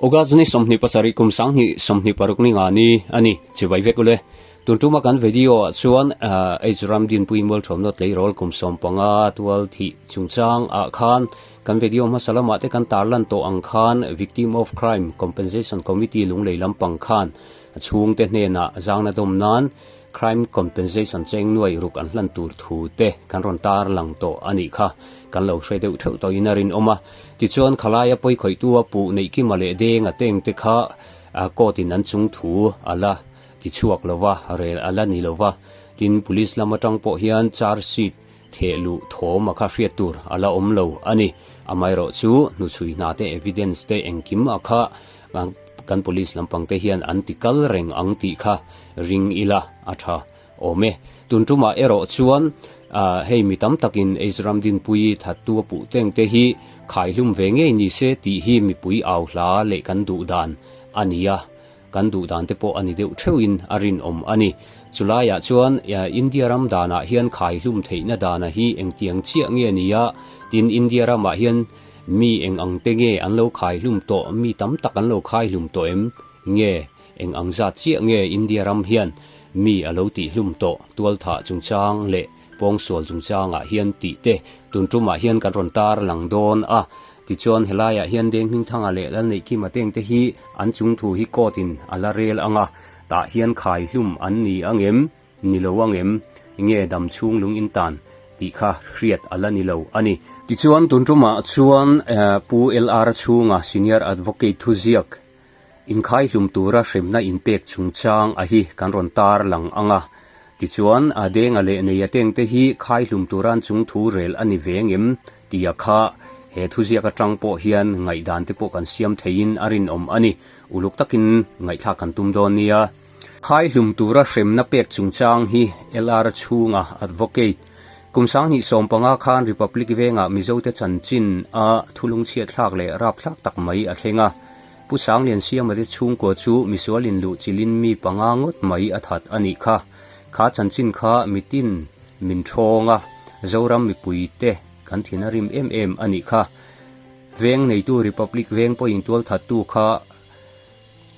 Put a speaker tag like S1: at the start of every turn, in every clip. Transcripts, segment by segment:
S1: August ni 27 kum 2026 ni nga ni a ni. Chibai vek ule. Tun tuma kan video ah chuan H ram dinpui mualthuamna tleirawl kum 15 tual thih chungchang ah khan kan video hmasa lamah te kan tarlan tawh ang khan Victim of Crime Compensation Committee lunglei lampang khan chhungte hnenah zangna dawm nan Crime Compensation cheng nuai ruk an hlan tur thu te kan rawn tar lang tawh a nih kha. Kan lo hre deuh theuh tawhin a rinawm a. Tichuan khalaia pawi khawihtu a puh neih kima leh deng a teng te kha court in an chung thu a la ti chhuak lo va, rel a la ni lo va. Tin, Police lam atang pawh hian charge sheet theh luh thawm a kha hriat tur a la awm lo a ni. Amaherawh chu hnuchhui hna te evidence te engkim a kha kan police lampang te hian an ti kal reng ang tih kha ring ila a tha awm e. Tun tumah erawh chuan hei mi tam takin Ezram Dinpuii thattu a puh teng te hi khaihlum ve ngei ni se tih hi mipui au hla leh kan duh dan a ni a, kan duh dan te pawh a ni deuh theuhin a rinawm a ni. Chulaiah chuan India ram danah hian khaihlum theihna dana hi engtiang chiah nge ni a, tin India ramah hian Mi eng ang te nge an lo khai hlum tawh? Mi tam tak an lo khai hlum tawh em? Nge, eng ang zat chiah nge India ram hian mi a lo tih hlum tawh? Tualthah chungchang leh pawngsual chungchangah hian tih te tun tumah hian kan rawn tar lang dawn a. Tichuan helaiah hian Denghmingthanga leh Lalneihkima teng te hi an chungthu hi court in a la rel ang a, tah hian khai hlum an ni ang em? Ni lo ang em? Nge dam chhung lung in tan tih kha hriat a la ni lo a ni. Tichuan tun tumah chuan Pu LR chhunga Senior Advocate thuziak inkhai hlum tura hremna inpek chungchang a hi kan rawn tar lang ang a. Tichuan a denga leh neia tengte hi khai hlum tura an chung thu rel a ni ve ngem tia kha he thuziak atang pawh hian ngaihdan te pawh kan siam theiin a rinawm a ni. Uluk takin ngaihthlak kan tum dawn nia. Khai hlum tura hremna pek chungchang hi LR chhunga Advocate kum 2015 khan Republic vengah Mizote chanchin a thulung chhiatthlak leh rapthlak tak mai a thleng a. Pu Sanglian Siama te chhungkua chu misual in luh chilhin mi panga ngawt mai a that a nih kha. Kha chanchin kha mitin min thawng a, Zoram mipuite kan thin a rim em em a nih kha. Veng neitu Republic veng pawhin tualthattu kha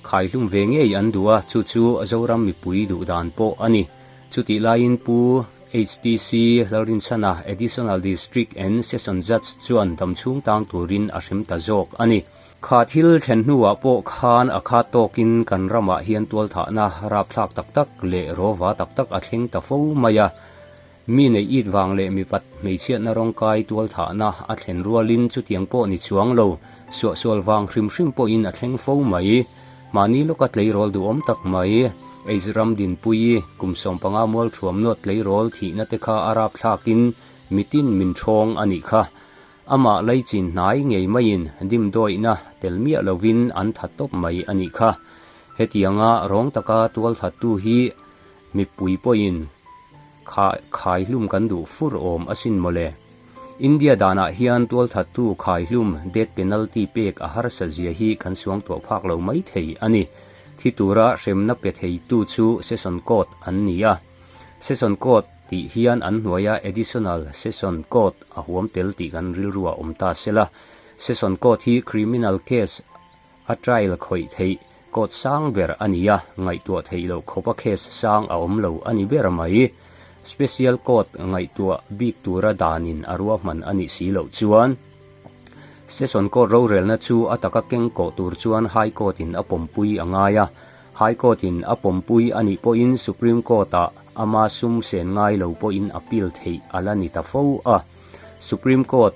S1: Khaihlum ve ngei an duh a, chu chu Zoram mipui duh dan pawh a ni. Chutih laiin Pu HTC Lalrinchhana, Additional District and Session Judge chuan damchhung tang turin a hrem ta zawk a ni. Kha thil thlen hnuah pawh khan a khat tawkin kan ramah hian tualthahna rapthlak tak tak leh rawva tak tak a thleng ta fo mai a. Mi neih it vang leh mipat hmeichhiatna rawngkai tualthahna a thlen rualin chutiang pawh ni chuang lo, suahsual vang hrim hrim pawhin a thleng fo mai. Mahni lawka tleirawl duhawm tak mai, Aids ram dinpui, kum 15 mualthuam nuat tleirawl thihna te kha a rapthlakin mitin min thawng a nih kha. Amah laichin hnai ngei maiin dimdawihna tel miah lovin an that tawp mai a nih kha. Hetianga rawng taka tualthattu hi mipui pawhin Kha khaihlum kan duh fur awm asin mawle. India danah hian tualthattu khaihlum death penalty pek a harsa zia hi kan suang tuah phak lo mai thei a ni. Thi tura hremna pe theitu chu Session Court an ni a. Session Court tih hian an hnuaia Additional Session Court a huam tel tih kan rilruah awm ta sela. Session Court hi criminal case A trial khawih theih court sang ber a ni a, ngaihtuah theih loh khawp a case sang a awm lo a ni ber mai. Special court ngaihtuah bik tura danin a ruahman a nih si loh chuan Session court rorelna chu a taka keng kawh tur chuan High Court in a pawmpui a ngai a, High Court in a pawmpui a nih pawhin Supreme Court ah ama sum sen ngai lo pawhin appeal theih a la ni ta fo a. Supreme Court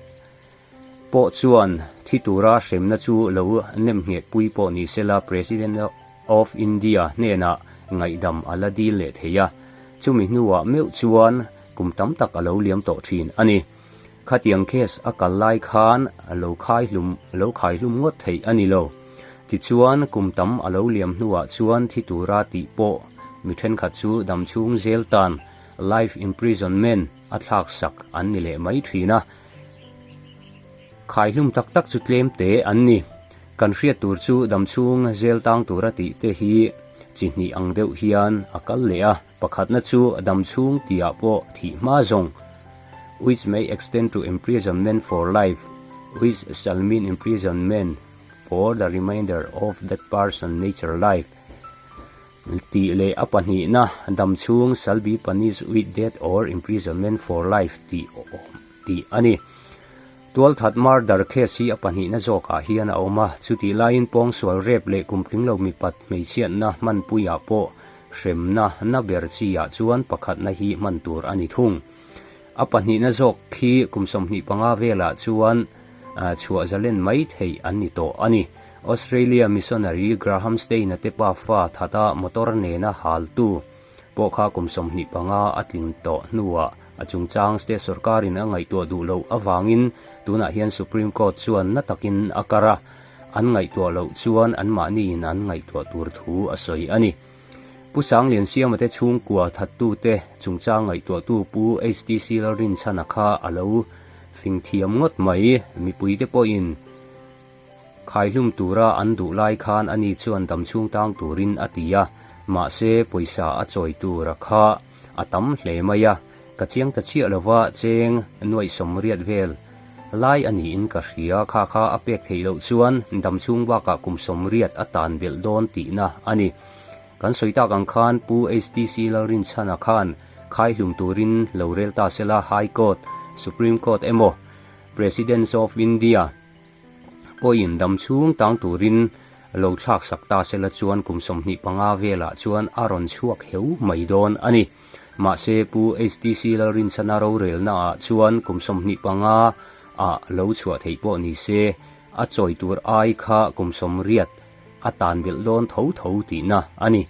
S1: Pawh chuan thi tura hremna chu lo nem ngheh pui pawh ni sela President of India hnenah ngaihdam a la dil leh thei a, chumi hnuah meuh chuan kum tam tak a lo liam tawh thin a ni. Khatiang case a kal lai khan lo khai hlum lo khai hlum ngawt theih a ni lo. Tichuan kum tam a lo liam hnuah chuan thi tura tih pawh mi thenkhat chu damchhung zel tan life imprisonment a thlak sak an ni leh mai thin a. Khaihlum tak tak chu tlem te an ni. Kan hriat tur chu damchhung zel tang tura tih te hi chi hnih ang deuh hian a kal leh a. Pakhatna chu damchhung tihah pawh thih hma zawng, which may extend to imprisonment for life, which shall mean imprisonment. for the remainder of that person nature life tih leh a pahnihna damchhung shall be punished with death or imprisonment for life tih tih a ni. Tualthat murder case hi a pahnihna zawkah hian a awm a, chutih laiin pawngsual rep leh kumtlinglo mipat hmeichhiatna hmanpuiah pawh hremna na ber chi ah chuan pakhatna hi hman tur a ni thung. A pahnihna zawk khi kum 25 velah chuan chhuah zalen mai theih an ni tawh a ni. Australia missionary Graham Stein-a te pafa thata motor nena haltu pawh kha kum 25 a tling tawh hnuah a chungchang state sorkarin a ngaihtuah duh loh avangin tunah hian Supreme Court chuan na takin a kar a, an ngaihtuah loh chuan anmahniin an ngaihtuah tur thu a sawi a ni. Pu Sangliansiama te chhungkua thattute chungchang ngaihtuahtu Pu HTC Lalrinchhana kha a lo fing thiam ngawt mai. Mipuite pawhin khaihlum tura an duh lai khan ani chuan damchhung tang turin a ti a, mahse pawisa a chawi tura kha a tam hle mai a, ka chiang ta chiah lova cheng nuaih 80 vel lai a niin ka hria, kha kha a pek theih loh chuan damchhung bakah kum 80 a tan belh dawn tihna a ni. Kan sawi tak ang khan Pu HTC Lalrinchhana khan khaihlum turin lo rel ta sela High Court, Supreme Court emaw Presidents of India pawhin damchhung tang turin lo thlak sak ta sela chuan kum 25 velah chuan a rawn chhuak heu mai dawn a ni. Mahse Pu HTC Lalrinchhana rorelna ah chuan kum 25 ah lo chhuah theih pawh ni se a chawi tur ai kha kum 80 a tan belh dawn tho tho tihna a ni.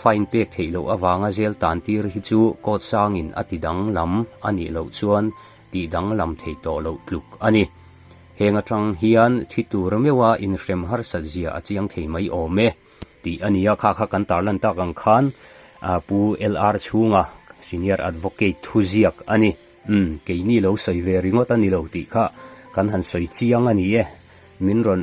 S1: Fine pek theih loh avanga zel tan tir hi chu court sangin a ti danglam a nih loh chuan tih danglam thei tawh loh tluk a ni. Heng atang hian thi tur meuha inhrem harsat zia a chiang thei mai awm e tih a ni a, kha kha kan tarlan tak ang khan Pu LR chhunga Senior Advocate thuziak a ni. Umm, keini lo sawi ve ringawt a ni lo tih kha kan han sawi chiang a ni e. Min rawn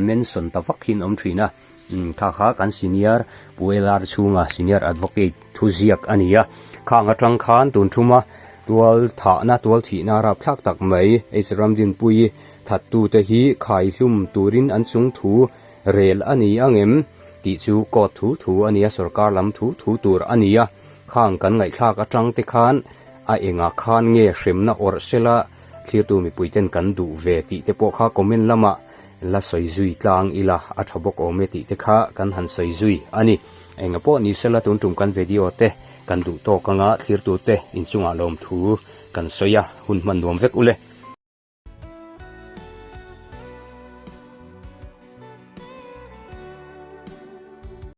S1: mention ta vak hian awm thin a, umm kha kha kan senior Pu LR chhunga senior advocate thuziak a ni a, khang atang khan tun thuma tual thahna tual thihna rapthlak tak mai H Ramdinpuii thattute hi khaihlum turin an chung thu rel a ni angem tih chu court thu thu a ni a, sorkar lam thu thu tur a ni a, khang kan ngaihthlak atang te khan a engah khan nge hremna awrh sela Thlirtu mipuiten kan duh ve tih te pawh kha comment lamah la sawi zui tlang ila a tha bawk awm e tih te kha kan han sawi zui a ni. Enga pawh ni sela tun tum kan video te kan duh tawk anga thlirtu te inchungah lawmthu kan sawi a, hun hman nuam vek ule.